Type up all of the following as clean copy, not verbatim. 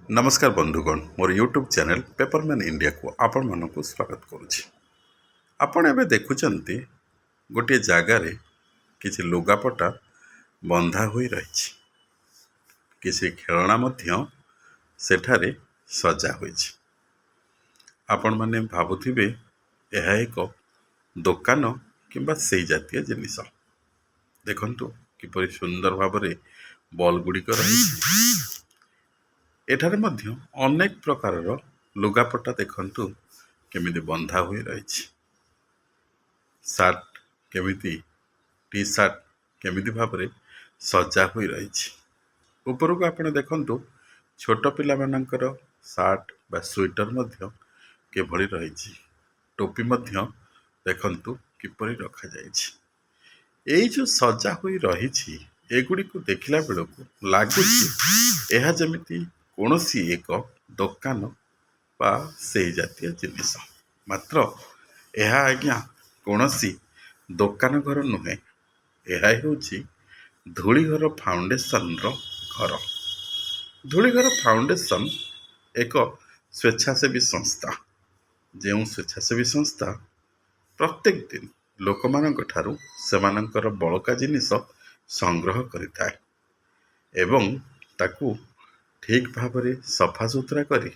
ନମସ୍କାର ବନ୍ଧୁଗଣ, ମୋର ୟୁଟ୍ୟୁବ୍ ଚ୍ୟାନେଲ୍ ପେପରମ୍ୟାନ୍ ଇଣ୍ଡିଆକୁ ଆପଣମାନଙ୍କୁ ସ୍ୱାଗତ କରୁଛି। ଆପଣ ଏବେ ଦେଖୁଛନ୍ତି, ଗୋଟିଏ ଜାଗାରେ କିଛି ଲୁଗାପଟା ବନ୍ଧା ହୋଇ ରହିଛି। କିଛି ଖେଳଣା ମଧ୍ୟ ସେଠାରେ ସଜା ହୋଇଛି। ଆପଣମାନେ ଭାବୁଥିବେ, ଏହା ଏକ ଦୋକାନ କିମ୍ବା ସେଇ ଜାତୀୟ ଜିନିଷ। ଦେଖନ୍ତୁ, କିପରି ସୁନ୍ଦର ଭାବରେ ବଲ୍ ଗୁଡ଼ିକ ରହିଛି। ଏଠାରେ ମଧ୍ୟ ଅନେକ ପ୍ରକାରର ଲୁଗାପଟା ଦେଖନ୍ତୁ କେମିତି ବନ୍ଧା ହୋଇ ରହିଛି। ସାର୍ଟ କେମିତି, ଟି ସାର୍ଟ କେମିତି ଭାବରେ ସଜା ହୋଇ ରହିଛି। ଉପରକୁ ଆପଣ ଦେଖନ୍ତୁ, ଛୋଟ ପିଲାମାନଙ୍କର ସାର୍ଟ ବା ସୁଇଟର ମଧ୍ୟ କିଭଳି ରହିଛି। ଟୋପି ମଧ୍ୟ ଦେଖନ୍ତୁ କିପରି ରଖାଯାଇଛି। ଏଇ ଯୋଉ ସଜା ହୋଇ ରହିଛି, ଏଗୁଡ଼ିକୁ ଦେଖିଲା ବେଳକୁ ଲାଗୁଛି ଏହା ଯେମିତି କୌଣସି ଏକ ଦୋକାନ ବା ସେଇ ଜାତୀୟ ଜିନିଷ। ମାତ୍ର ଏହା ଆଜ୍ଞା କୌଣସି ଦୋକାନ ଘର ନୁହେଁ, ଏହା ହେଉଛି ଧୂଳିଘର ଫାଉଣ୍ଡେସନ ର ଘର। ଧୂଳିଘର ଫାଉଣ୍ଡେସନ ଏକ ସ୍ବେଚ୍ଛାସେବୀ ସଂସ୍ଥା, ଯେଉଁ ସ୍ବେଚ୍ଛାସେବୀ ସଂସ୍ଥା ପ୍ରତ୍ୟେକ ଦିନ ଲୋକମାନଙ୍କ ଠାରୁ ସେମାନଙ୍କର ବଳକା ଜିନିଷ ସଂଗ୍ରହ କରିଥାଏ ଏବଂ ତାକୁ ଠିକ୍ ଭାବରେ ସଫାସୁତୁରା କରି,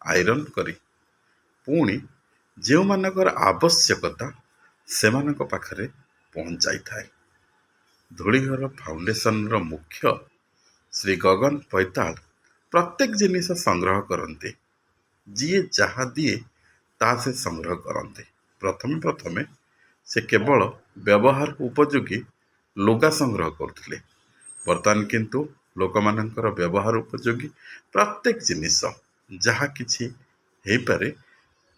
ଆଇରନ୍ କରି, ପୁଣି ଯେଉଁମାନଙ୍କର ଆବଶ୍ୟକତା ସେମାନଙ୍କ ପାଖରେ ପହଞ୍ଚାଇଥାଏ। ଧୂଳିଘର ଫାଉଣ୍ଡେସନର ମୁଖ୍ୟ ଶ୍ରୀ ଗଗନ ପୈତାଳ ପ୍ରତ୍ୟେକ ଜିନିଷ ସଂଗ୍ରହ କରନ୍ତି। ଯିଏ ଯାହା ଦିଏ, ତାହା ସେ ସଂଗ୍ରହ କରନ୍ତି। ପ୍ରଥମେ ପ୍ରଥମେ ସେ କେବଳ ବ୍ୟବହାର ଉପଯୋଗୀ ଲୁଗା ସଂଗ୍ରହ କରୁଥିଲେ। ବର୍ତ୍ତମାନ କିନ୍ତୁ ଲୋକମାନଙ୍କର ବ୍ୟବହାର ଉପଯୋଗୀ ପ୍ରତ୍ୟେକ ଜିନିଷ ଯାହା କିଛି ହେଇପାରେ,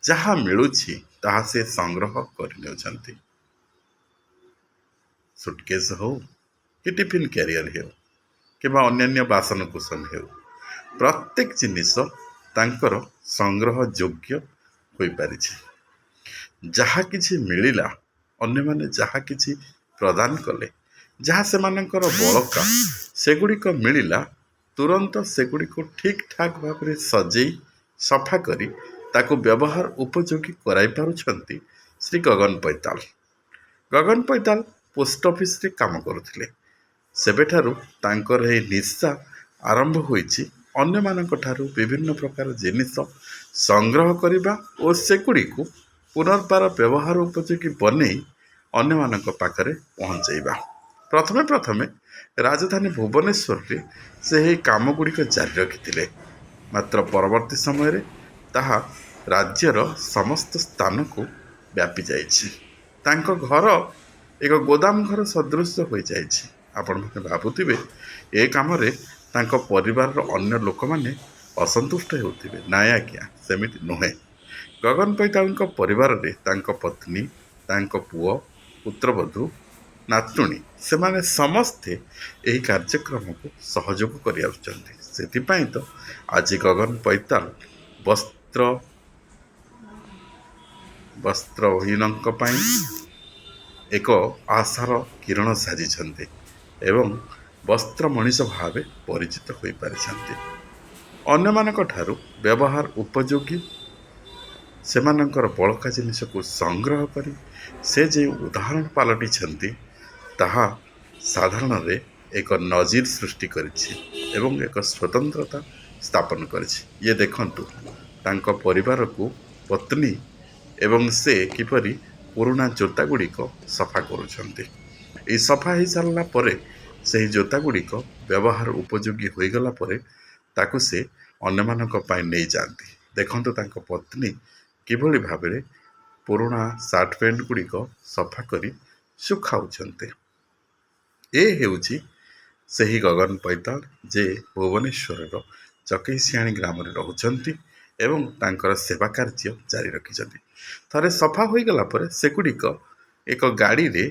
ଯାହା ମିଳୁଛି, ତାହା ସେ ସଂଗ୍ରହ କରିନେଉଛନ୍ତି। ସୁଟକେସ୍ ହଉ କି ଟିଫିନ୍ କ୍ୟାରିଅର ହେଉ କିମ୍ବା ଅନ୍ୟାନ୍ୟ ବାସନକୁସନ ହେଉ, ପ୍ରତ୍ୟେକ ଜିନିଷ ତାଙ୍କର ସଂଗ୍ରହ ଯୋଗ୍ୟ ହୋଇପାରିଛି। ଯାହା କିଛି ମିଳିଲା, ଅନ୍ୟମାନେ ଯାହା କିଛି ପ୍ରଦାନ କଲେ, ଯାହା ସେମାନଙ୍କର ବଳକା ସେଗୁଡ଼ିକ ମିଳିଲା, ତୁରନ୍ତ ସେଗୁଡ଼ିକୁ ଠିକ୍ ଠାକ୍ ଭାବରେ ସଜେଇ ସଫା କରି ତାକୁ ବ୍ୟବହାର ଉପଯୋଗୀ କରାଇ ପାରୁଛନ୍ତି ଶ୍ରୀ ଗଗନ ପୈତାଲ। ଗଗନ ପୈତାଲ ପୋଷ୍ଟ ଅଫିସରେ କାମ କରୁଥିଲେ। ସେବେଠାରୁ ତାଙ୍କର ଏହି ନିଶା ଆରମ୍ଭ ହୋଇଛି, ଅନ୍ୟମାନଙ୍କ ଠାରୁ ବିଭିନ୍ନ ପ୍ରକାର ଜିନିଷ ସଂଗ୍ରହ କରିବା ଓ ସେଗୁଡ଼ିକୁ ପୁନର୍ବାର ବ୍ୟବହାର ଉପଯୋଗୀ ବନେଇ ଅନ୍ୟମାନଙ୍କ ପାଖରେ ପହଞ୍ଚେଇବା। ପ୍ରଥମେ ପ୍ରଥମେ ରାଜଧାନୀ ଭୁବନେଶ୍ୱରରେ ସେ ଏହି କାମ ଗୁଡ଼ିକ ଜାରି ରଖିଥିଲେ। ମାତ୍ର ପରବର୍ତ୍ତୀ ସମୟରେ ତାହା ରାଜ୍ୟର ସମସ୍ତ ସ୍ଥାନକୁ ବ୍ୟାପି ଯାଇଛି। ତାଙ୍କ ଘର ଏକ ଗୋଦାମ ଘର ସଦୃଶ ହୋଇଯାଇଛି। ଆପଣମାନେ ଭାବୁଥିବେ, ଏ କାମରେ ତାଙ୍କ ପରିବାରର ଅନ୍ୟ ଲୋକମାନେ ଅସନ୍ତୁଷ୍ଟ ହେଉଥିବେ। ନାଇଁ ଆଜ୍ଞା, ସେମିତି ନୁହେଁ। ଗଗନ ପୈତାଳଙ୍କ ପରିବାରରେ ତାଙ୍କ ପତ୍ନୀ, ତାଙ୍କ ପୁଅ, ପୁତ୍ରବଧୂ, ନାତୁଣୀ, ସେମାନେ ସମସ୍ତେ ଏହି କାର୍ଯ୍ୟକ୍ରମକୁ ସହଯୋଗ କରିଆସୁଛନ୍ତି। ସେଥିପାଇଁ ତ ଆଜି ଗଗନ ପୈତାଲ ବସ୍ତ୍ରହୀନଙ୍କ ପାଇଁ ଏକ ଆଶାର କିରଣ ସାଜିଛନ୍ତି ଏବଂ ବସ୍ତ୍ର ମଣିଷ ଭାବେ ପରିଚିତ ହୋଇପାରିଛନ୍ତି। ଅନ୍ୟମାନଙ୍କ ଠାରୁ ବ୍ୟବହାର ଉପଯୋଗୀ ସେମାନଙ୍କର ବଳକା ଜିନିଷକୁ ସଂଗ୍ରହ କରି ସେ ଯେଉଁ ଉଦାହରଣ ପାଲଟିଛନ୍ତି, ତାହା ସାଧାରଣରେ ଏକ ନଜିର ସୃଷ୍ଟି କରିଛି ଏବଂ ଏକ ସ୍ୱତନ୍ତ୍ରତା ସ୍ଥାପନ କରିଛି। ଇଏ ଦେଖନ୍ତୁ, ତାଙ୍କ ପରିବାରକୁ ପତ୍ନୀ ଏବଂ ସେ କିପରି ପୁରୁଣା ଜୋତା ଗୁଡ଼ିକ ସଫା କରୁଛନ୍ତି। ଏଇ ସଫା ହେଇସାରିଲା ପରେ, ସେହି ଜୋତା ଗୁଡ଼ିକ ବ୍ୟବହାର ଉପଯୋଗୀ ହୋଇଗଲା ପରେ, ତାକୁ ସେ ଅନ୍ୟମାନଙ୍କ ପାଇଁ ନେଇଯାଆନ୍ତି। ଦେଖନ୍ତୁ, ତାଙ୍କ ପତ୍ନୀ କିଭଳି ଭାବରେ ପୁରୁଣା ସାର୍ଟ ପ୍ୟାଣ୍ଟ ଗୁଡ଼ିକ ସଫା କରି ଶୁଖାଉଛନ୍ତି। ଏ ହେଉଛି ସେହି ଗଗନ ପୈତାଳ, ଯେ ଭୁବନେଶ୍ୱରର ଚକେଇସିଆଣି ଗ୍ରାମରେ ରହୁଛନ୍ତି ଏବଂ ତାଙ୍କର ସେବା କାର୍ଯ୍ୟ ଜାରି ରଖିଛନ୍ତି। ଥରେ ସଫା ହୋଇଗଲା ପରେ ସେଗୁଡ଼ିକ ଏକ ଗାଡ଼ିରେ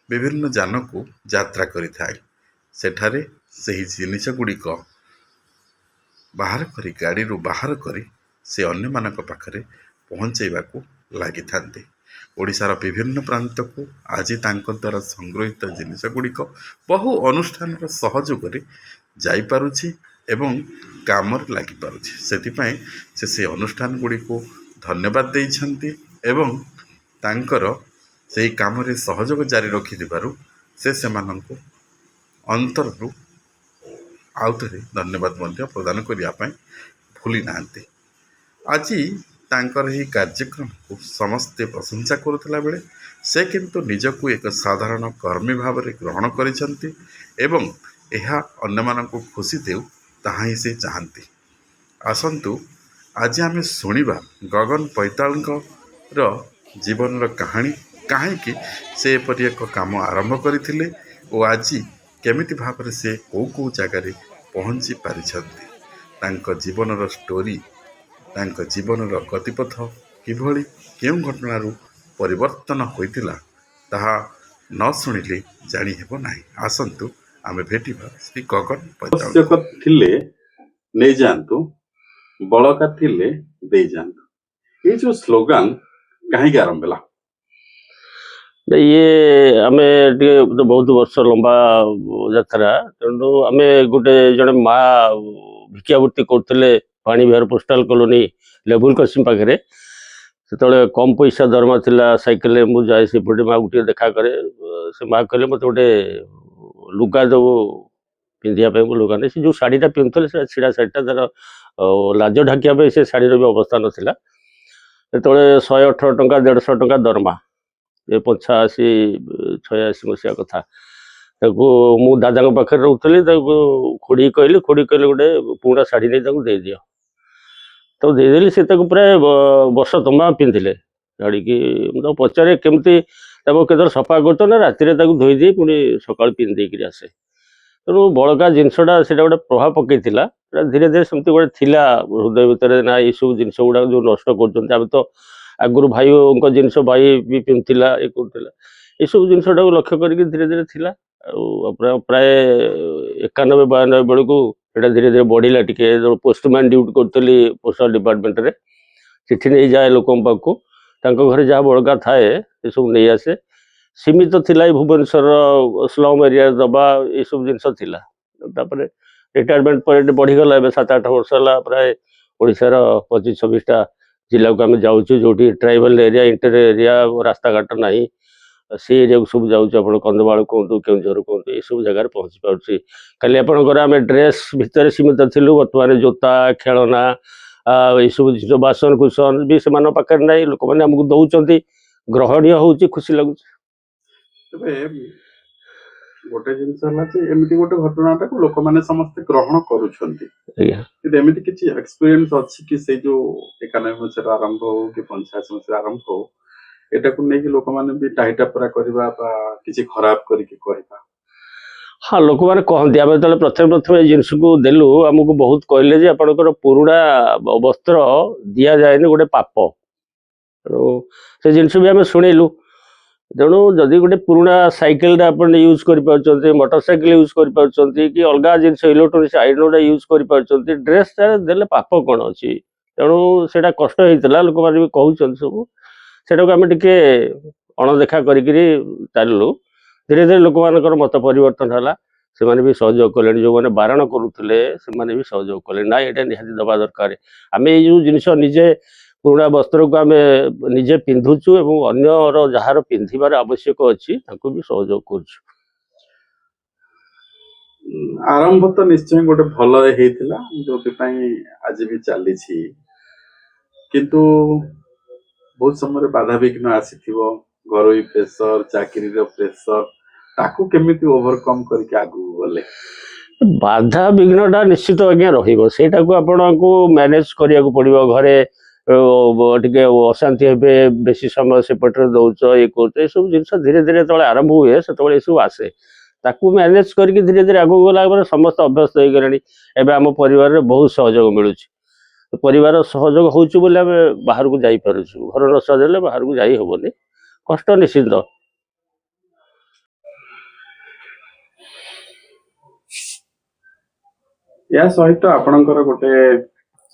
ବିଭିନ୍ନ ଯାନକୁ ଯାତ୍ରା କରିଥାଏ। ସେଠାରେ ସେହି ଜିନିଷ ଗୁଡ଼ିକ ବାହାର କରି, ଗାଡ଼ିରୁ ବାହାର କରି ସେ ଅନ୍ୟମାନଙ୍କ ପାଖରେ ପହଞ୍ଚେଇବାକୁ ଲାଗିଥାନ୍ତି। ଓଡ଼ିଶାର ବିଭିନ୍ନ ପ୍ରାନ୍ତକୁ ଆଜି ତାଙ୍କ ଦ୍ୱାରା ସଂଗୃହୀତ ଜିନିଷ ଗୁଡ଼ିକ ବହୁ ଅନୁଷ୍ଠାନର ସହଯୋଗରେ ଯାଇପାରୁଛି ଏବଂ କାମରେ ଲାଗିପାରୁଛି। ସେଥିପାଇଁ ସେ ସେ ଅନୁଷ୍ଠାନ ଗୁଡ଼ିକୁ ଧନ୍ୟବାଦ ଦେଇଛନ୍ତି ଏବଂ ତାଙ୍କର ସେହି କାମରେ ସହଯୋଗ ଜାରି ରଖିଥିବାରୁ ସେ ସେମାନଙ୍କୁ ଅନ୍ତରରୁ ଆଉ ଥରେ ଧନ୍ୟବାଦ ମଧ୍ୟ ପ୍ରଦାନ କରିବା ପାଇଁ ଭୁଲି ନାହାନ୍ତି। ଆଜି ତାଙ୍କର ଏହି କାର୍ଯ୍ୟକ୍ରମକୁ ସମସ୍ତେ ପ୍ରଶଂସା କରୁଥିଲା ବେଳେ ସେ କିନ୍ତୁ ନିଜକୁ ଏକ ସାଧାରଣ କର୍ମୀ ଭାବରେ ଗ୍ରହଣ କରିଛନ୍ତି ଏବଂ ଏହା ଅନ୍ୟମାନଙ୍କୁ ଖୁସି ଦେଉ, ତାହା ହିଁ ସେ ଚାହାନ୍ତି। ଆସନ୍ତୁ ଆଜି ଆମେ ଶୁଣିବା ଗଗନ ପୈତାଳଙ୍କର ଜୀବନର କାହାଣୀ, କାହିଁକି ସେ ଏପରି ଏକ କାମ ଆରମ୍ଭ କରିଥିଲେ ଓ ଆଜି କେମିତି ଭାବରେ ସେ କେଉଁ କେଉଁ ଜାଗାରେ ପହଞ୍ଚି ପାରିଛନ୍ତି। ତାଙ୍କ ଜୀବନର ଷ୍ଟୋରି, ତାଙ୍କ ଜୀବନର ଗତିପଥ କିଭଳି କେଉଁ ଘଟଣାରୁ ପରିବର୍ତ୍ତନ ହୋଇଥିଲା, ତାହା ନ ଶୁଣିଲେ ଜାଣିହେବ ନାହିଁ। ଆସନ୍ତୁ ଆମେ ଭେଟିବା ଶ୍ରୀ ଗଗନ ପୈତାଳଙ୍କୁ। ଆବଶ୍ୟକ ଥିଲେ ନେଇଯାଆନ୍ତୁ, ବଳକା ଥିଲେ ଦେଇଯାଆନ୍ତୁ, ଏଇ ଯୋଉ ସ୍ଲୋଗାନ କାହିଁକି ଆରମ୍ଭ ହେଲା? ଇଏ ଆମେ ଟିକେ ତ ବହୁତ ବର୍ଷ ଲମ୍ବା ଯାତ୍ରା। ତେଣୁ ଆମେ ଗୋଟେ ଜଣେ ମା ଭିକ୍ଷାବୃତ୍ତି କରୁଥିଲେ ପାଣି ବିହାର ପୋଷ୍ଟାଲ କଲୋନୀ ଲେବୁଲ କ୍ରସିଂ ପାଖରେ। ସେତେବେଳେ କମ୍ ପଇସା ଦରମା ଥିଲା। ସାଇକେଲରେ ମୁଁ ଯାଏ ସେପଟେ, ମାଆକୁ ଟିକେ ଦେଖା କରେ। ସେ ମା କହିଲେ, ମୋତେ ଗୋଟେ ଲୁଗା ଦେବୁ ପିନ୍ଧିବା ପାଇଁ। ମୁଁ ଲୁଗା ନେଇ, ସେ ଯେଉଁ ଶାଢ଼ୀଟା ପିନ୍ଧୁଥିଲେ ସେଟା ଛିଡ଼ା ଶାଢ଼ୀଟା, ତାର ଲାଜ ଢାଙ୍କିବା ପାଇଁ ସେ ଶାଢ଼ୀର ବି ଅବସ୍ଥା ନଥିଲା। ସେତେବେଳେ 118 ଟଙ୍କା, 150 ଟଙ୍କା ଦରମା। ଏ 85 86 ମସିହା କଥା। ତାକୁ ମୁଁ ଦାଦାଙ୍କ ପାଖରେ ରହୁଥିଲି। ତାକୁ ଖୁଡ଼ି କହିଲି, ଖୁଡ଼ି କହିଲେ, ଗୋଟେ ପୁରୁଣା ଶାଢ଼ୀ ନେଇ ତାକୁ ଦେଇଦିଅ। ତାକୁ ଦେଇଦେଲି। ସେ ତାକୁ ପ୍ରାୟ ବର୍ଷ ତମାମ ପିନ୍ଧିଲେ ଶାଢ଼ୀକି। ମୁଁ ତାକୁ ପଚାରେ, କେମିତି ତାକୁ କେତେବେଳେ ସଫା କରୁଛ? ନା, ରାତିରେ ତାକୁ ଧୋଇଦେଇ ପୁଣି ସକାଳୁ ପିନ୍ଧି ଦେଇକିରି ଆସେ। ତେଣୁ ବଳକା ଜିନିଷଟା ସେଇଟା ଗୋଟେ ପ୍ରଭାବ ପକେଇଥିଲା। ସେଇଟା ଧୀରେ ଧୀରେ ସେମିତି ଗୋଟେ ଥିଲା ହୃଦୟ ଭିତରେ, ନା ଏଇସବୁ ଜିନିଷ ଗୁଡ଼ାକ ଯେଉଁ ନଷ୍ଟ କରୁଛନ୍ତି, ଆମେ ତ ଆଗରୁ ଭାଇଙ୍କ ଜିନିଷ ଭାଇ ବି ପିନ୍ଧୁଥିଲା, ଇଏ କରୁଥିଲା। ଏସବୁ ଜିନିଷଟାକୁ ଲକ୍ଷ୍ୟ କରିକି ଧୀରେ ଧୀରେ ଥିଲା। ଆଉ ପ୍ରାୟ 91 92 ବେଳକୁ ସେଇଟା ଧୀରେ ଧୀରେ ବଢ଼ିଲା ଟିକେ। ଯେତେବେଳେ ପୋଷ୍ଟମ୍ୟାନ୍ ଡ୍ୟୁଟି କରୁଥିଲି ପୋଷ୍ଟାଲ ଡିପାର୍ଟମେଣ୍ଟରେ, ଚିଠି ନେଇଯାଏ ଲୋକଙ୍କ ପାଖକୁ, ତାଙ୍କ ଘରେ ଯାହା ବଳକା ଥାଏ ଏସବୁ ନେଇ ଆସେ। ସୀମିତ ଥିଲା, ଏଇ ଭୁବନେଶ୍ୱରର ସ୍ଲମ୍ ଏରିଆରେ ଦବା, ଏସବୁ ଜିନିଷ ଥିଲା। ତାପରେ ରିଟାୟାରମେଣ୍ଟ ପରେ ଟିକେ ବଢ଼ିଗଲା। ଏବେ 7-8 ବର୍ଷ ହେଲା ପ୍ରାୟ ଓଡ଼ିଶାର 25 26ଟା ଜିଲ୍ଲାକୁ ଆମେ ଯାଉଛୁ, ଯେଉଁଠି ଟ୍ରାଇବାଲ ଏରିଆ, ଇଣ୍ଟେରିୟର ଏରିଆ, ରାସ୍ତାଘାଟ ନାହିଁ, ସେ ଏରିଆକୁ ସବୁ ଯାଉଛୁ। ଆପଣ କନ୍ଧମାଳ କୁହନ୍ତୁ, କେଉଁଝର କୁହନ୍ତୁ, ଏସବୁ ଜାଗାରେ ପହଞ୍ଚି ପାରୁଛି। ଖାଲି ଆପଣଙ୍କର ଆମେ ଡ୍ରେସ୍ ଭିତରେ ସୀମିତ ଥିଲୁ, ବର୍ତ୍ତମାନ ଜୋତା, ଖେଳନା, ଏସବୁ ଜିନିଷ, ବାସନ କୁସନ ବି ସେମାନଙ୍କ ପାଖରେ ନାହିଁ, ଲୋକମାନେ ଆମକୁ ଦଉଛନ୍ତି। ଗ୍ରହଣୀୟ ହେଉଛି, ଖୁସି ଲାଗୁଛି। ତେବେ ଗୋଟେ ଜିନିଷ ହେଲା ଯେ ଏମିତି ଗୋଟେ ଘଟଣାଟାକୁ ଲୋକମାନେ ସମସ୍ତେ ଗ୍ରହଣ କରୁଛନ୍ତି। କିନ୍ତୁ ଏମିତି କିଛି ଏକ୍ସପିରିଏନ୍ସ ଅଛି କି, ସେଇ ଯୋଉ 91 ମସିହାରୁ ଆରମ୍ଭ ହଉ କି 85 ମସିହାରୁ ଆରମ୍ଭ ହଉ, ଏଟାକୁ ନେଇକି ଲୋକମାନେ ବି ଟାହିଟାପରା କରିବା ବା କିଛି ଖରାପ କରିକି କହିବା? ହଁ, ଲୋକମାନେ କହନ୍ତି। ଆମେ ଯେତେବେଳେ ପ୍ରଥମେ ପ୍ରଥମେ ଏ ଜିନିଷକୁ ଦେଲୁ, ଆମକୁ ବହୁତ କହିଲେ ଯେ ଆପଣଙ୍କର ପୁରୁଣା ବସ୍ତ୍ର ଦିଆଯାଏନି, ଗୋଟେ ପାପ। ତେଣୁ ସେ ଜିନିଷ ବି ଆମେ ଶୁଣିଲୁ। ତେଣୁ ଯଦି ଗୋଟେ ପୁରୁଣା ସାଇକେଲଟା ଆପଣ ୟୁଜ୍ କରିପାରୁଛନ୍ତି, ମୋଟର ସାଇକେଲ ୟୁଜ୍ କରିପାରୁଛନ୍ତି କି ଅଲଗା ଜିନିଷ ଇଲେକ୍ଟ୍ରୋନିକ୍ସ ଆଇଟମଟା ୟୁଜ୍ କରିପାରୁଛନ୍ତି, ଡ୍ରେସଟା ଦେଲେ ପାପ କ'ଣ ଅଛି? ତେଣୁ ସେଇଟା କଷ୍ଟ ହେଇଥିଲା। ଲୋକମାନେ ବି କହୁଛନ୍ତି ସବୁ, ସେଇଟାକୁ ଆମେ ଟିକେ ଅଣଦେଖା କରିକିରି ଚାଲିଲୁ। ଧୀରେ ଧୀରେ ଲୋକମାନଙ୍କର ମତ ପରିବର୍ତ୍ତନ ହେଲା। ସେମାନେ ବି ସହଯୋଗ କଲେଣି। ଯେଉଁମାନେ ବାରଣ କରୁଥିଲେ ସେମାନେ ବି ସହଯୋଗ କଲେ, ନା ଏଇଟା ନିହାତି ଦେବା ଦରକାର। ଆମେ ଏଇ ଯେଉଁ ଜିନିଷ ନିଜେ ପୁରୁଣା ବସ୍ତ୍ରକୁ ଆମେ ନିଜେ ପିନ୍ଧୁଛୁ ଏବଂ ଅନ୍ୟର ଯାହାର ପିନ୍ଧିବାର ଆବଶ୍ୟକ ଅଛି ତାଙ୍କୁ ବି ସହଯୋଗ କରୁଛୁ। ଆରମ୍ଭ ତ ନିଶ୍ଚୟ ଗୋଟେ ଭଲରେ ହେଇଥିଲା, ଯୋଉଥିପାଇଁ ଆଜି ବି ଚାଲିଛି। କିନ୍ତୁ ବହୁତ ସମୟରେ ବାଧାବିଘ୍ନ ଆସିଥିବ, ଘରୋଇ ପ୍ରେସର, ଚାକିରିର ପ୍ରେସର, ତାକୁ କେମିତି ଓଭରକମ୍ କରିକି ଆଗକୁ ଗଲେ? ବାଧା ବିଘ୍ନଟା ନିଶ୍ଚିତ ଆଜ୍ଞା ରହିବ। ସେଇଟାକୁ ଆପଣଙ୍କୁ ମ୍ୟାନେଜ କରିବାକୁ ପଡ଼ିବ। ଘରେ ଟିକେ ଅଶାନ୍ତି ହେବେ, ବେଶୀ ସମୟ ସେପଟରେ ଦଉଛ, ଇଏ କରୁଛ। ଏସବୁ ଜିନିଷ ଧୀରେ ଧୀରେ ଯେତେବେଳେ ଆରମ୍ଭ ହୁଏ ସେତେବେଳେ ଏସବୁ ଆସେ। ତାକୁ ମ୍ୟାନେଜ କରିକି ଧୀରେ ଧୀରେ ଆଗକୁ ଗଲା ପରେ ସମସ୍ତେ ଅଭ୍ୟସ୍ତ ହେଇଗଲେଣି। ଏବେ ଆମ ପରିବାରରେ ବହୁତ ସହଯୋଗ ମିଳୁଛି। ପରିବାର ସହଯୋଗ ହଉଛି ବୋଲି ଆମେ ବାହାରକୁ ଯାଇପାରୁଛୁ। ଘର ନ ସହଯୋଗ ହେଲେ ବାହାରକୁ ଯାଇ ହେବନି। କଷ୍ଟ ନିଶ୍ଚିନ୍ତ। ଏହା ସହିତ ଆପଣଙ୍କର ଗୋଟେ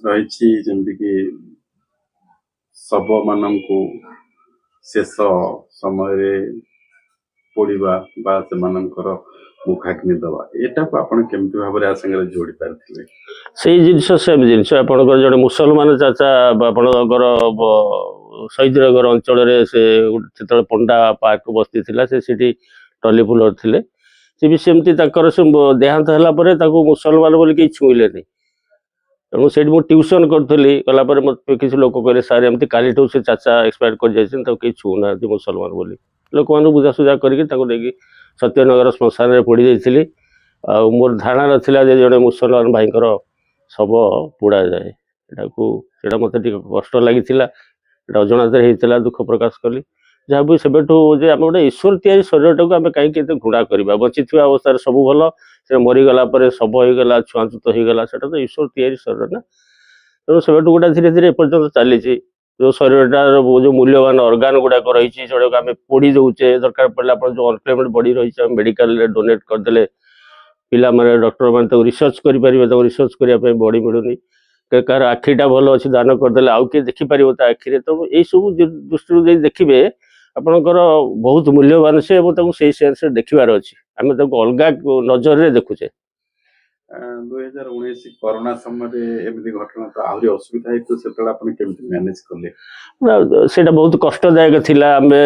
ରହିଛି, ଯେମିତିକି ଶବମାନଙ୍କୁ ଶେଷ ସମୟରେ ପୋଡ଼ିବା ବା ସେମାନଙ୍କର ମୁଖାଗ୍ନି ଦେବା, ଏଟାକୁ ଆପଣ କେମିତି ଭାବରେ ଆ ସାଙ୍ଗରେ ଯୋଡ଼ି ପାରିଥିଲେ? ସେଇ ଜିନିଷ, ସେମ୍ ଜିନିଷ। ଆପଣଙ୍କର ଜଣେ ମୁସଲମାନ ଚାଚା ଆପଣଙ୍କର ଶହୀଦନଗର ଅଞ୍ଚଳରେ, ସେ ସେତେବେଳେ ପଣ୍ଡା ପାର୍କ ବସ୍ତି ଥିଲା, ସେ ସେଠି ଟଲି ପୁଲର ଥିଲେ। ସେ ବି ସେମିତି ତାଙ୍କର ସେ ଦେହାନ୍ତ ହେଲା ପରେ ତାଙ୍କୁ ମୁସଲମାନ ବୋଲି କେହି ଛୁଇଁଲେନି। ତେଣୁ ସେଇଠି ମୁଁ ଟ୍ୟୁସନ୍ କରୁଥିଲି। ଗଲା ପରେ ମୋତେ କିଛି ଲୋକ କହିଲେ, "ସାର୍, ଏମିତି କାଲିଠୁ ସେ ଚାଚା ଏକ୍ସପାୟାର କରିଯାଇଛନ୍ତି, ତାକୁ କେହି ଛୁଉଁନାହାନ୍ତି ମୁସଲମାନ ବୋଲି।" ଲୋକମାନଙ୍କୁ ବୁଝାସୁଝା କରିକି ତାକୁ ନେଇକି ସତ୍ୟନଗର ଶ୍ମଶାନରେ ପୋଡ଼ି ଦେଇଥିଲି। ଆଉ ମୋର ଧାରଣା ନଥିଲା ଯେ ଜଣେ ମୁସଲମାନ ଭାଇଙ୍କର ଶବ ପୋଡ଼ାଯାଏ। ସେଇଟା ମୋତେ ଟିକେ କଷ୍ଟ ଲାଗିଥିଲା। ଏଇଟା ଅଜଣାତରେ ହେଇଥିଲା, ଦୁଃଖ ପ୍ରକାଶ କଲି। ଯାହା ବି ସେବେଠୁ ଯେ ଆମେ ଗୋଟେ ଈଶ୍ୱର ତିଆରି ଶରୀରଟାକୁ ଆମେ କାହିଁକି ଏତେ ଘୃଣା କରିବା? ବଞ୍ଚିଥିବା ଅବସ୍ଥାରେ ସବୁ ଭଲ, ସେ ମରିଗଲା ପରେ ଶବ ହେଇଗଲା, ଛୁଆଁଛୁତ ହେଇଗଲା। ସେଟା ତ ଈଶ୍ୱର ତିଆରି ଶରୀର ନା। ତେଣୁ ସେବେଠୁ ଗୋଟେ ଧୀରେ ଧୀରେ ଏପର୍ଯ୍ୟନ୍ତ ଚାଲିଛି। ଯୋଉ ଶରୀରଟାର ଯୋଉ ମୂଲ୍ୟବାନ ଅର୍ଗାନ ଗୁଡାକ ରହିଛି, ସେଗୁଡାକ ଆମେ ପୋଡ଼ି ଦଉଛେ। ଦରକାର ପଡ଼ିଲେ ଆପଣ ଯୋଉ ଅନକ୍ଲେମଡ ବଡି ରହିଛି, ଆମେ ମେଡିକାଲରେ ଡୋନେଟ୍ କରିଦେଲେ ପିଲାମାନେ, ଡକ୍ଟରମାନେ ତାକୁ ରିସର୍ଚ୍ଚ କରିପାରିବେ। ତାକୁ ରିସର୍ଚ୍ଚ କରିବା ପାଇଁ ବଡି ମିଳୁନି। କାହାର ଆଖିଟା ଭଲ ଅଛି, ଦାନ କରିଦେଲେ ଆଉ କିଏ ଦେଖିପାରିବ ତା ଆଖିରେ। ତେଣୁ ଏଇସବୁ ଦୃଷ୍ଟିରୁ ଯଦି ଦେଖିବେ, ଆପଣଙ୍କର ବହୁତ ମୂଲ୍ୟବାନ ସେ ଏବଂ ତାକୁ ସେଇ ସେନ୍ସରେ ଦେଖିବାର ଅଛି। ଆମେ ତାକୁ ଅଲଗା ନଜରରେ ଦେଖୁଛେ। 2019 କରୋନା ସମୟରେ ଏମିତି ଘଟଣା ତ ଆହୁରି ଅସୁବିଧା ହେଇଥିବ। ସେତେବେଳେ ଆପଣ କେମିତି ମ୍ୟାନେଜ କଲେ? ନା, ସେଇଟା ବହୁତ କଷ୍ଟଦାୟକ ଥିଲା। ଆମେ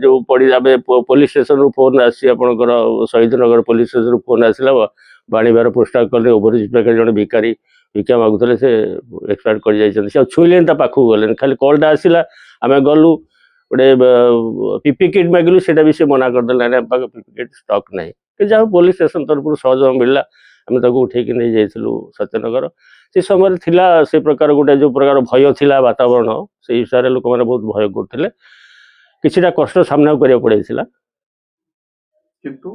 ଯୋଉ ପଡି ଆମେ ପୋଲିସ ଷ୍ଟେସନରୁ ଫୋନ ଆସି, ଆପଣଙ୍କର ଶହୀଦନଗର ପୋଲିସ ଷ୍ଟେସନରୁ ଫୋନ ଆସିଲା, ବାଣୀବିହାର ପୋଷ୍ଟାଲ କଲୋନୀ ଓଭରବ୍ରିଜ ପାଖରେ ଜଣେ ଭିକାରୀ ଭିକ୍ଷା ମାଗୁଥିଲେ, ସେ ଏକ୍ସପାୟାର କରିଯାଇଛନ୍ତି। ସେ ଆଉ ଛୁଇଁଲେନି, ତା ପାଖକୁ ଗଲେନି। ଖାଲି କଲଟା ଆସିଲା, ଆମେ ଗଲୁ, ଗୋଟେ ପିପି କିଟ୍ ମାଗିଲୁ, ସେଇଟା ବି ସେ ମନା କରିଦେଲେ, "ନାଇଁ, ଆମ ପାଖରେ ପିପି କିଟ୍ ଷ୍ଟକ୍ ନାହିଁ।" କିନ୍ତୁ ଯାହା ହଉ, ପୋଲିସ ଷ୍ଟେସନ ତରଫରୁ ସହଯୋଗ ମିଳିଲା, ଆମେ ତାକୁ ଉଠେଇକି ନେଇ ଯାଇଥିଲୁ ସତ୍ୟନଗର। ସେ ସମୟରେ ଥିଲା ସେ ପ୍ରକାର ଗୋଟେ ଯୋଉ ପ୍ରକାର ଭୟ ଥିଲା ବାତାବରଣ, ସେଇ ହିସାବରେ ଲୋକମାନେ ବହୁତ ଭୟ କରୁଥିଲେ। କିଛିଟା କଷ୍ଟ ସାମ୍ନା କରିବାକୁ ପଡିଥିଲା। କିନ୍ତୁ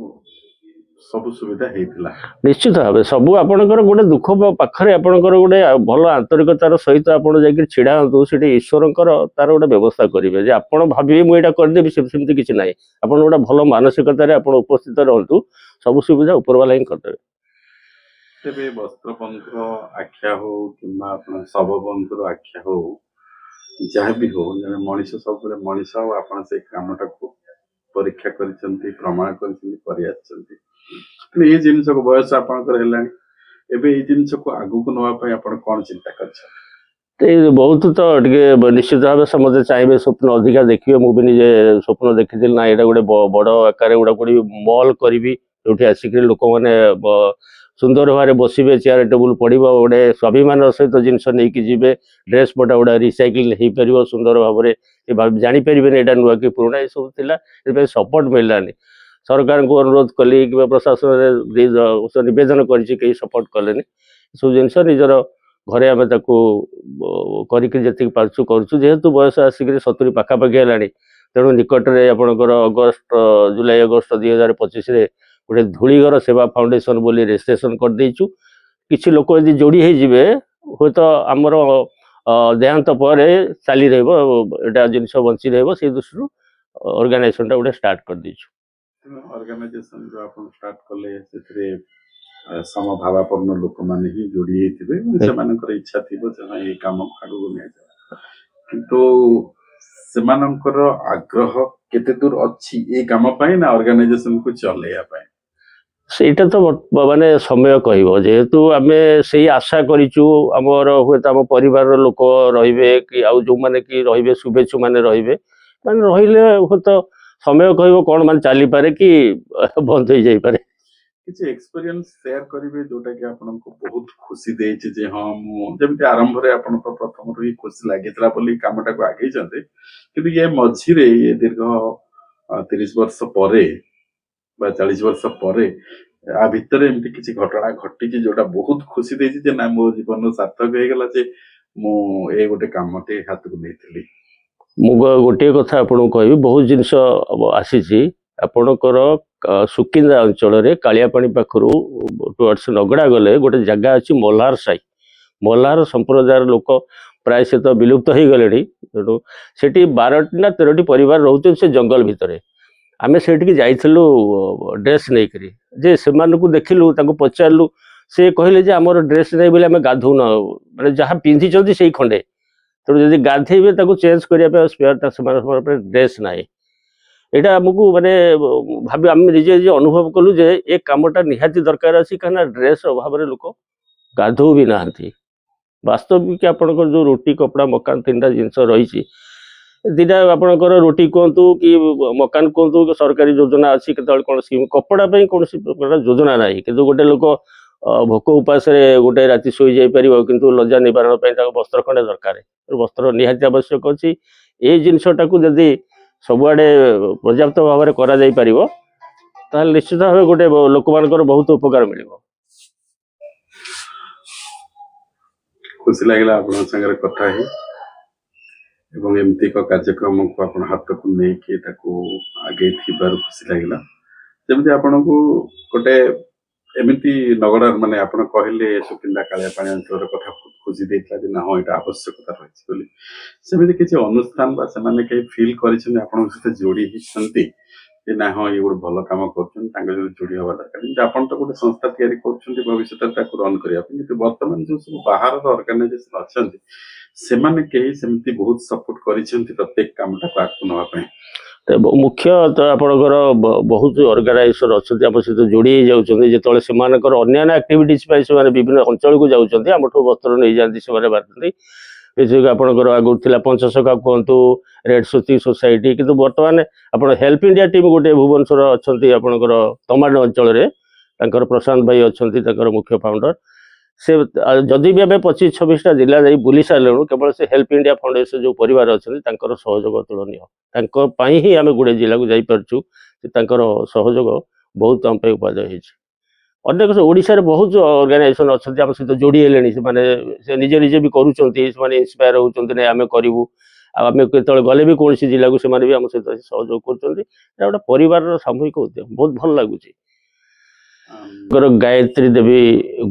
ସବୁ ସୁବିଧା ହେଇଥିଲା? ନିଶ୍ଚିତ ଭାବେ ସବୁ। ଆପଣଙ୍କର ଗୋଟେ ଦୁଃଖ ପାଖରେ ଆପଣଙ୍କର ଗୋଟେ ଭଲ ଆନ୍ତରିକତାର ସହିତ ଆପଣ ଯାଇକି ଛିଡା ହୁଅନ୍ତୁ, ସେଠି ଈଶ୍ୱରଙ୍କର ତାର ଗୋଟେ ବ୍ୟବସ୍ଥା କରିବେ। ଯେ ଆପଣ ଭାବିବେ ମୁଁ ଏଇଟା କରିଦେବି, ସେମିତି କିଛି ନାହିଁ। ଆପଣ ଗୋଟେ ଭଲ ମାନସିକତାରେ ଆପଣ ଉପସ୍ଥିତ ରହନ୍ତୁ, ସବୁ ସୁବିଧା ଉପରବାଲା ହିଁ କରିଦେବେ। ତେବେ ବସ୍ତ୍ରବନ୍ଧୁର ଆଖ୍ୟା ହଉ କିମ୍ବା ଆପଣ ଶବ ବନ୍ଧୁର ଆଖ୍ୟା ହଉ, ଯାହା ବି ହଉ, ଜଣେ ମଣିଷ ସବୁବେଳେ ମଣିଷ। ଆଉ ଆପଣ ସେଇ କାମଟାକୁ ପରୀକ୍ଷା କରିଛନ୍ତି, ପ୍ରମାଣ କରିଛନ୍ତି, କରି ଆସିଛନ୍ତି। ତେଣୁ ଏଇ ଜିନିଷକୁ, ବୟସ ଆପଣଙ୍କର ହେଲାଣି ଏବେ, ଏଇ ଜିନିଷକୁ ଆଗକୁ ନବା ପାଇଁ ଆପଣ କଣ ଚିନ୍ତା କରିଛନ୍ତି? ତ ଏଇ ବହୁତ ତ ଟିକେ ନିଶ୍ଚିତ ଭାବେ ସମସ୍ତେ ଚାହିଁବେ, ସ୍ୱପ୍ନ ଅଧିକା ଦେଖିବେ। ମୁଁ ବି ନିଜେ ସ୍ୱପ୍ନ ଦେଖିଥିଲି ନା, ଏଇଟା ଗୋଟେ ବଡ ଆକାରରେ ଗୋଟେ ଗୋଟେ ମଲ୍ କରିବି, ଯୋଉଠି ଆସିକିରି ଲୋକମାନେ ସୁନ୍ଦର ଭାବରେ ବସିବେ, ଚେୟାର ଟେବୁଲ ପଡ଼ିବ, ଗୋଟେ ସ୍ୱାଭିମାନର ସହିତ ଜିନିଷ ନେଇକି ଯିବେ, ଡ୍ରେସ୍ ପଟା ଗୁଡ଼ା ରିସାଇକ୍ଲିଂ ହେଇପାରିବ ସୁନ୍ଦର ଭାବରେ, ସେ ଜାଣିପାରିବେନି ଏଇଟା ନୂଆ କି ପୁରୁଣା। ଏସବୁ ଥିଲା। ସେଥିପାଇଁ ସପୋର୍ଟ ମିଳିଲାନି। ସରକାରଙ୍କୁ ଅନୁରୋଧ କଲି କିମ୍ବା ପ୍ରଶାସନରେ ନିବେଦନ କରିଛି, କେହି ସପୋର୍ଟ କଲେନି। ଏସବୁ ଜିନିଷ ନିଜର ଘରେ ଆମେ ତାକୁ କରିକି ଯେତିକି ପାରୁଛୁ କରୁଛୁ। ଯେହେତୁ ବୟସ ଆସିକିରି 70 ପାଖାପାଖି ହେଲାଣି, ତେଣୁ ନିକଟରେ ଆପଣଙ୍କର ଅଗଷ୍ଟ, ଜୁଲାଇ ଅଗଷ୍ଟ 2025ରେ ଗୋଟେ ଧୂଳିଘର ସେବା ଫାଉଣ୍ଡେସନ ବୋଲି ରେଜିଷ୍ଟ୍ରେସନ କରିଦେଇଛୁ। କିଛି ଲୋକ ଯଦି ଯୋଡ଼ି ହେଇଯିବେ, ହୁଏତ ଆମର ଦେହାନ୍ତ ପରେ ଚାଲି ରହିବ, ଏଇଟା ଜିନିଷ ବଞ୍ଚି ରହିବ। ସେଇ ଦୃଷ୍ଟିରୁ ଅର୍ଗାନାଇଜେସନଟା ଗୋଟେ ଷ୍ଟାର୍ଟ କରିଦେଇଛୁ। ତେଣୁ ଅର୍ଗାନାଇଜେସନ ଯୋଉ ଆପଣ ଷ୍ଟାର୍ଟ କଲେ, ସେଥିରେ ସମଭାବାପନ୍ନ ଲୋକମାନେ ହିଁ ଯୋଡ଼ି ହେଇଥିବେ ଏବଂ ସେମାନଙ୍କର ଇଚ୍ଛା ଥିବ ଯେ ହଁ, ଏଇ କାମକୁ ଆଗକୁ ନିଆଯାଉ। କିନ୍ତୁ ସେମାନଙ୍କର ଆଗ୍ରହ କେତେ ଦୂର ଅଛି ଏଇ କାମ ପାଇଁ ନା ଅର୍ଗାନାଇଜେସନକୁ ଚଲେଇବା ପାଇଁ? ସେଇଟା ତ ମାନେ ସମୟ କହିବ। ଯେହେତୁ ଆମେ ସେଇ ଆଶା କରିଛୁ, ଆମର ହୁଏତ ଆମ ପରିବାରର ଲୋକ ରହିବେ କି ଆଉ ଯୋଉମାନେ କି ରହିବେ, ଶୁଭେଚ୍ଛୁ ମାନେ ରହିବେ, ମାନେ ରହିଲେ ହୁଏତ ସମୟ କହିବ କଣ ମାନେ ଚାଲିପାରେ କି ବନ୍ଦ ହେଇଯାଇପାରେ। କିଛି ଏକ୍ସପିରିଏନ୍ସ ସେୟାର କରିବେ, ଯୋଉଟା କି ଆପଣଙ୍କୁ ବହୁତ ଖୁସି ଦେଇଛି, ଯେ ହଁ, ମୁଁ ଯେମିତି ଆରମ୍ଭରେ ଆପଣ ତ ପ୍ରଥମରୁ ହିଁ ଖୁସି ଲାଗିଥିଲା ବୋଲି କାମଟାକୁ ଆଗେଇଛନ୍ତି, କିନ୍ତୁ ଇଏ ମଝିରେ ଇଏ ଦୀର୍ଘ 30 ବର୍ଷ ପରେ ବା 40 ବର୍ଷ ପରେ ଆ ଭିତରେ ଏମିତି କିଛି ଘଟଣା ଘଟିଛି ଯୋଉଟା ବହୁତ ଖୁସି ଦେଇଛି, ଯେ ନା, ମୋ ଜୀବନ ସାର୍ଥକ ହେଇଗଲା ଯେ ମୁଁ ଏ ଗୋଟେ କାମଟେ ହାତକୁ ନେଇଥିଲି? ମୁଁ ଗୋଟିଏ କଥା ଆପଣଙ୍କୁ କହିବି। ବହୁତ ଜିନିଷ ଆସିଛି। ଆପଣଙ୍କର ସୁକିନ୍ଦା ଅଞ୍ଚଳରେ କାଳିଆପାଣି ପାଖରୁ ଟୁୱାର୍ଡସ ନଗଡ଼ା ଗଲେ ଗୋଟେ ଜାଗା ଅଛି ମଲ୍ହାର ସାହି। ମଲ୍ହାର ସମ୍ପ୍ରଦାୟର ଲୋକ ପ୍ରାୟ ସେ ତ ବିଲୁପ୍ତ ହେଇଗଲେଣି। ତେଣୁ ସେଠି 12ଟି ନା 13ଟି ପରିବାର ରହୁଛନ୍ତି ସେ ଜଙ୍ଗଲ ଭିତରେ। ଆମେ ସେଇଠିକି ଯାଇଥିଲୁ ଡ୍ରେସ୍ ନେଇକରି, ଯେ ସେମାନଙ୍କୁ ଦେଖିଲୁ, ତାଙ୍କୁ ପଚାରିଲୁ। ସେ କହିଲେ ଯେ ଆମର ଡ୍ରେସ୍ ନାହିଁ ବୋଲି ଆମେ ଗାଧଉନ, ମାନେ ଯାହା ପିନ୍ଧିଛନ୍ତି ସେଇ ଖଣ୍ଡେ। ତେଣୁ ଯଦି ଗାଧେଇବେ, ତାକୁ ଚେଞ୍ଜ କରିବା ପାଇଁ ସ୍ପେୟାର ସେମାନଙ୍କ ପାଖରେ ଡ୍ରେସ୍ ନାହିଁ। ଏଇଟା ଆମକୁ ମାନେ ଭାବି ଆମେ ନିଜେ ନିଜେ ଅନୁଭବ କଲୁ ଯେ ଏ କାମଟା ନିହାତି ଦରକାର ଅଛି, କାହିଁକିନା ଡ୍ରେସ୍ ଅଭାବରେ ଲୋକ ଗାଧୋଉ ବି ନାହାନ୍ତି। ବାସ୍ତବିକ ଆପଣଙ୍କର ଯେଉଁ ରୁଟି, କପଡ଼ା, ମକାନ ତିନିଟା ଜିନିଷ ରହିଛି, ଦୁଇଟା ଆପଣଙ୍କର ରୁଟି କୁହନ୍ତୁ କି ମକାନ କୁହନ୍ତୁ କି ସରକାରୀ ଯୋଜନା ଅଛି କେତେବେଳେ କ'ଣ ସ୍କିମ୍, କପଡ଼ା ପାଇଁ କୌଣସି ପ୍ରକାର ଯୋଜନା ନାହିଁ। କିନ୍ତୁ ଗୋଟେ ଲୋକ ଭୋକ ଉପାସରେ ଗୋଟେ ରାତି ଶୋଇ ଯାଇପାରିବ, କିନ୍ତୁ ଲଜ୍ଜା ନିବାରଣ ପାଇଁ ତାକୁ ବସ୍ତ୍ର ଖଣ୍ଡେ ଦରକାର। ବସ୍ତ୍ର ନିହାତି ଆବଶ୍ୟକ ଅଛି। ଏଇ ଜିନିଷଟାକୁ ଯଦି ସବୁଆଡ଼େ ପର୍ଯ୍ୟାପ୍ତ ଭାବରେ କରାଯାଇପାରିବ, ତାହେଲେ ନିଶ୍ଚିତ ଭାବେ ଗୋଟେ ଲୋକମାନଙ୍କର ବହୁତ ଉପକାର ମିଳିବ। ଖୁସି ଲାଗିଲା ଆପଣଙ୍କ ସାଙ୍ଗରେ କଥା ହେଇ ଏବଂ ଏମିତି ଏକ କାର୍ଯ୍ୟକ୍ରମକୁ ଆପଣ ହାତକୁ ନେଇକି ତାକୁ ଆଗେଇ ଥିବାରୁ ଖୁସି ଲାଗିଲା। ଯେମିତି ଆପଣଙ୍କୁ ଗୋଟେ ଏମିତି ନଗଡ଼ା, ମାନେ ଆପଣ କହିଲେ ସୁକିନ୍ଦା କାଳିଆପାଣି ଅଞ୍ଚଳର କଥା ବହୁତ ଖୁସି ଦେଇଥିଲା ଯେ ନା, ହଁ, ଏଇଟା ଆବଶ୍ୟକତା ରହିଛି ବୋଲି। ସେମିତି କିଛି ଅନୁଷ୍ଠାନ ବା ସେମାନେ କେହି ଫିଲ୍ କରିଛନ୍ତି, ଆପଣଙ୍କ ସହିତ ଯୋଡ଼ି ହେଇଛନ୍ତି ଯେ ନା, ହଁ, ଇଏ ଗୋଟେ ଭଲ କାମ କରୁଛନ୍ତି, ତାଙ୍କ ସହିତ ଯୋଡ଼ି ହବା ଦରକାର? କିନ୍ତୁ ଆପଣ ତ ଗୋଟେ ସଂସ୍ଥା ତିଆରି କରୁଛନ୍ତି ଭବିଷ୍ୟତରେ ତାକୁ ରନ୍ କରିବା ପାଇଁ, କିନ୍ତୁ ବର୍ତ୍ତମାନ ଯୋଉ ସବୁ ବାହାରର ଅର୍ଗାନାଇଜେସନ ଅଛନ୍ତି, ସେମାନେ କେହି ସେମିତି ବହୁତ ସପୋର୍ଟ କରିଛନ୍ତି ପ୍ରତ୍ୟେକ କାମଟାକୁ ଆଗକୁ ନେବା ପାଇଁ? ତ ମୁଖ୍ୟ ତ ଆପଣଙ୍କର ବହୁତ ଅର୍ଗାନାଇଜେସନ ଅଛନ୍ତି, ଆମ ସହିତ ଯୋଡ଼ି ହେଇଯାଉଛନ୍ତି। ଯେତେବେଳେ ସେମାନଙ୍କର ଅନ୍ୟାନ୍ୟ ଆକ୍ଟିଭିଟିଜ ପାଇଁ ସେମାନେ ବିଭିନ୍ନ ଅଞ୍ଚଳକୁ ଯାଉଛନ୍ତି, ଆମଠୁ ବସ୍ତ୍ର ନେଇଯାଆନ୍ତି, ସେମାନେ ବାଣ୍ଟନ୍ତି। ବିଶେଷ ଆପଣଙ୍କର ଆଗରୁ ଥିଲା ପଞ୍ଚସଖା କୁହନ୍ତୁ, ରେଡ୍ ସୋତି ସୋସାଇଟି, କିନ୍ତୁ ବର୍ତ୍ତମାନ ଆପଣ ହେଲ୍ପ ଇଣ୍ଡିଆ ଟିମ୍ ଗୋଟେ ଭୁବନେଶ୍ୱର ଅଛନ୍ତି, ଆପଣଙ୍କର ତମାଣ୍ଡ ଅଞ୍ଚଳରେ ତାଙ୍କର ପ୍ରଶାନ୍ତ ଭାଇ ଅଛନ୍ତି, ତାଙ୍କର ମୁଖ୍ୟ ଫାଉଣ୍ଡର ସେ। ଯଦି ବି ଆମେ 25-26ଟା ଜିଲ୍ଲା ଯାଇ ବୁଲି ସାରିଲୁଣୁ, କେବଳ ସେ ହେଲ୍ପ ଇଣ୍ଡିଆ ଫାଉଣ୍ଡେସନ ଯେଉଁ ପରିବାର ଅଛନ୍ତି, ତାଙ୍କର ସହଯୋଗ ଅତୁଳନୀୟ। ତାଙ୍କ ପାଇଁ ହିଁ ଆମେ ଗୁଡ଼େ ଜିଲ୍ଲାକୁ ଯାଇପାରୁଛୁ। ତାଙ୍କର ସହଯୋଗ ବହୁତ ଆମ ପାଇଁ ଉପାଦେୟ ହେଇଛି। ଅନେକ ଓଡ଼ିଶାରେ ବହୁତ ଅର୍ଗାନାଇଜେସନ ଅଛନ୍ତି, ଆମ ସହିତ ଯୋଡ଼ି ହେଲେଣି। ସେମାନେ ସେ ନିଜେ ନିଜେ ବି କରୁଛନ୍ତି, ସେମାନେ ଇନ୍ସପାୟାର ହେଉଛନ୍ତି, ନାଇଁ ଆମେ କରିବୁ। ଆଉ ଆମେ କେତେବେଳେ ଗଲେ ବି କୌଣସି ଜିଲ୍ଲାକୁ, ସେମାନେ ବି ଆମ ସହିତ ସହଯୋଗ କରୁଛନ୍ତି। ଏଇଟା ଗୋଟେ ପରିବାରର ସାମୂହିକ ଉଦ୍ୟମ, ବହୁତ ଭଲ ଲାଗୁଛି। ତାଙ୍କର ଗାୟତ୍ରୀ ଦେବୀ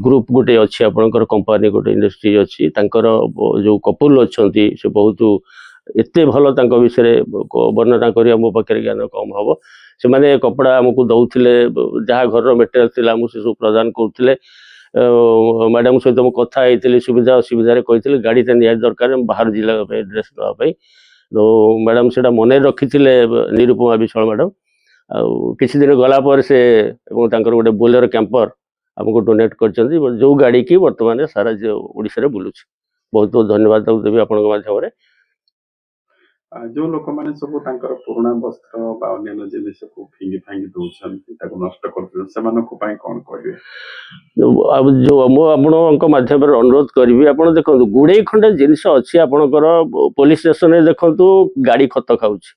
ଗ୍ରୁପ ଗୋଟେ ଅଛି, ଆପଣଙ୍କର କମ୍ପାନୀ ଗୋଟେ ଇଣ୍ଡଷ୍ଟ୍ରି ଅଛି। ତାଙ୍କର ଯୋଉ କପୁଲ ଅଛନ୍ତି, ସେ ବହୁତ ଏତେ ଭଲ, ତାଙ୍କ ବିଷୟରେ ବର୍ଣ୍ଣନା କରିବା ମୋ ପାଖରେ ଜ୍ଞାନ କମ୍ ହବ। ସେମାନେ କପଡ଼ା ଆମକୁ ଦଉଥିଲେ, ଯାହା ଘରର ମେଟେରିଆଲ ଥିଲା ଆମକୁ ସେସବୁ ପ୍ରଦାନ କରୁଥିଲେ। ମ୍ୟାଡ଼ାମ ସହିତ ମୁଁ କଥା ହେଇଥିଲି, ସୁବିଧା ଅସୁବିଧାରେ କହିଥିଲି ଗାଡ଼ିଟା ନିହାତି ଦରକାର ବାହାର ଜିଲ୍ଲା ପାଇଁ ଡ୍ରେସ୍ ନେବା ପାଇଁ। ତ ମ୍ୟାଡ଼ାମ ସେଇଟା ମନେ ରଖିଥିଲେ, ନିରୁପମା ବିଶ୍ୱାଳ ମ୍ୟାଡ଼ାମ। ଆଉ କିଛି ଦିନ ଗଲା ପରେ ସେ ଏବଂ ତାଙ୍କର ଗୋଟେ ବୋଲେରୋ କ୍ୟାମ୍ପର ଆମକୁ ଡୋନେଟ୍ କରିଛନ୍ତି, ଯୋଉ ଗାଡ଼ିକି ବର୍ତ୍ତମାନ ସାରା ଓଡ଼ିଶାରେ ବୁଲୁଛି। ବହୁତ ବହୁତ ଧନ୍ୟବାଦ ତାକୁ ଦେବି ଆପଣଙ୍କ ମାଧ୍ୟମରେ। ଯୋଉ ଲୋକମାନେ ସବୁ ତାଙ୍କର ପୁରୁଣା ବସ୍ତ୍ର ବା ଅନ୍ୟାନ୍ୟ ଜିନିଷକୁ ଫିଙ୍ଗି ଫାଙ୍ଗି ଦଉଛନ୍ତି, ତାକୁ ନଷ୍ଟ କରୁଛନ୍ତି, ସେମାନଙ୍କ ପାଇଁ କଣ କହିବେ? ଆଉ ଯୋଉ ମୁଁ ଆପଣଙ୍କ ମାଧ୍ୟମରେ ଅନୁରୋଧ କରିବି, ଆପଣ ଦେଖନ୍ତୁ, ଗୁଡ଼େଇ ଖଣ୍ଡେ ଜିନିଷ ଅଛି। ଆପଣଙ୍କର ପୋଲିସ ଷ୍ଟେସନରେ ଦେଖନ୍ତୁ, ଗାଡ଼ି ଖତ ଖାଉଛି।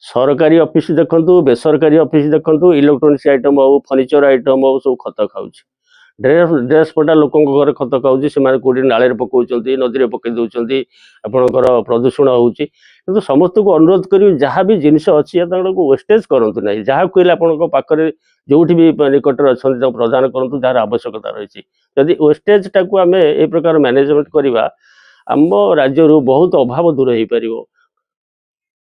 ସରକାରୀ ଅଫିସ ଦେଖନ୍ତୁ, ବେସରକାରୀ ଅଫିସ ଦେଖନ୍ତୁ, ଇଲେକ୍ଟ୍ରୋନିକ୍ସ ଆଇଟମ ହଉ, ଫର୍ଣ୍ଣିଚର ଆଇଟମ ହଉ, ସବୁ ଖତ ଖାଉଛି। ଡ୍ରେସ୍ ପଟା ଲୋକଙ୍କ ଘରେ ଖତ ଖାଉଛି। ସେମାନେ କୋଉଠି ନାଳରେ ପକଉଛନ୍ତି, ନଦୀରେ ପକେଇ ଦଉଛନ୍ତି, ଆପଣଙ୍କର ପ୍ରଦୂଷଣ ହଉଛି। କିନ୍ତୁ ସମସ୍ତଙ୍କୁ ଅନୁରୋଧ କରିବି, ଯାହା ବି ଜିନିଷ ଅଛି ତାଙ୍କୁ ୱେଷ୍ଟେଜ କରନ୍ତୁ ନାହିଁ। ଯାହା କହିଲେ ଆପଣଙ୍କ ପାଖରେ ଯୋଉଠି ବି ନିକଟରେ ଅଛନ୍ତି, ତାଙ୍କୁ ପ୍ରଦାନ କରନ୍ତୁ ଯାହାର ଆବଶ୍ୟକତା ରହିଛି। ଯଦି ୱେଷ୍ଟେଜଟାକୁ ଆମେ ଏଇ ପ୍ରକାର ମ୍ୟାନେଜମେଣ୍ଟ କରିବା, ଆମ ରାଜ୍ୟରୁ ବହୁତ ଅଭାବ ଦୂର ହେଇପାରିବ।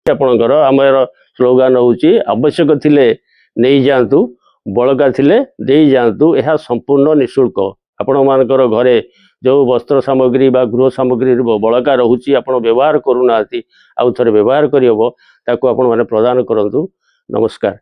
ଆପଣଙ୍କର ଆମର ସ୍ଲୋଗାନ ହେଉଛି, ଆବଶ୍ୟକ ଥିଲେ ନେଇଯାଆନ୍ତୁ, ବଳକା ଥିଲେ ଦେଇଯାଆନ୍ତୁ। ଏହା ସମ୍ପୂର୍ଣ୍ଣ ନିଃଶୁଳ୍କ। ଆପଣମାନଙ୍କର ଘରେ ଯେଉଁ ବସ୍ତ୍ର ସାମଗ୍ରୀ ବା ଗୃହ ସାମଗ୍ରୀ ବଳକା ରହୁଛି, ଆପଣ ବ୍ୟବହାର କରୁନାହାନ୍ତି, ଆଉ ଥରେ ବ୍ୟବହାର କରିହେବ, ତାକୁ ଆପଣମାନେ ପ୍ରଦାନ କରନ୍ତୁ। ନମସ୍କାର।